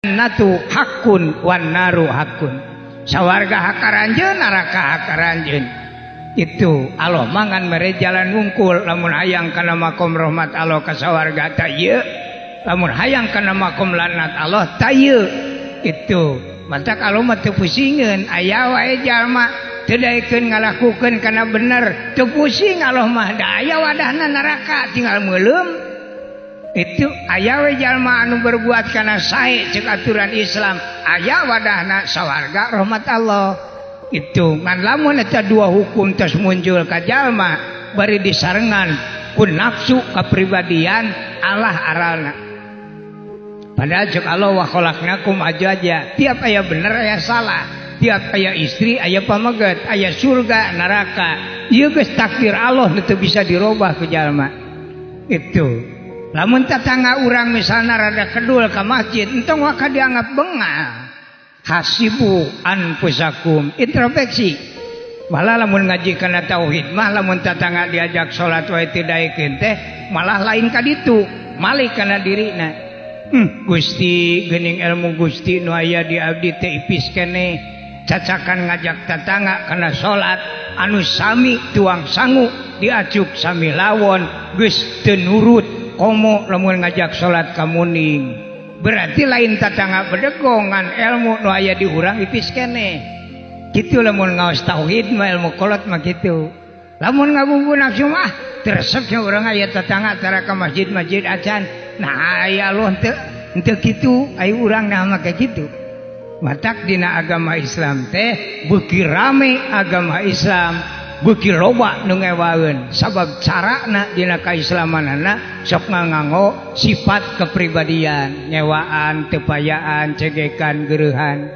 Jannatu hakun wan naru hakun. Sawarga hak aranjeun, neraka hak aranjeun. Itu Allah mangan mere jalan wungkul lamun hayang kana makom rahmat Allah ka sawarga ta ieu, lamun hayang kana makom laknat Allah ta ieu. Itu matak Allah mah teu pusingeun, aya wae jalma teu daekeun ngalakukeun kana bener, teu pusing Allah mah, da aya wadahna neraka tinggal meuleum. Itu aya we jalma anu berbuat kana sae ceuk aturan Islam, aya wadahna sawarga rahmat Allah. Itu ngan lamun eta dua hukum tos muncul ka jalma bari disarengan ku nafsu kapribadian Allah aralna. Padahal ceuk Allah wa khalaqnakum azwaja, tiap aya bener aya salah, tiap aya istri aya pameget, aya surga neraka. Ieu geus takdir Allah nu teu bisa dirobah ku jalma. Itu lamun tetangga urang misalna rada kedul ka masjid, entong waka dianggap bengal. Hasibu anfusakum, introspeksi. Malah lamun ngaji kana tauhid mah lamun tetangga diajak salat wae teu daekeun teh malah lain ka ditu, malik kana dirina. Gusti geuning ilmu Gusti nu aya di abdi teh ipis keneh. Cacakan ngajak tetangga kana salat anu sami tuang sangu diacuk sami lawon geus teu nurut komo lamun ngajak salat ka muning. Berarti lain tetangga bedegongan ilmu nu aya di urang ipis keneh. Kitu lamun ngaos tauhid mah ilmu kolot mah kitu. Lamun ngabumbu nafsu mah teresep nya urang aya tetangga tara ka masjid-masjid acan. Nah aya Allah teu kitu, aya urang nah mah kitu. Matak dina agama Islam teh beuki rame agama Islam, beuki loba nu ngewaeun sabab carana dina kaislamanana sok nganggo sifat kepribadian, nyewaan, tepayaan, cegekan, gereuhan.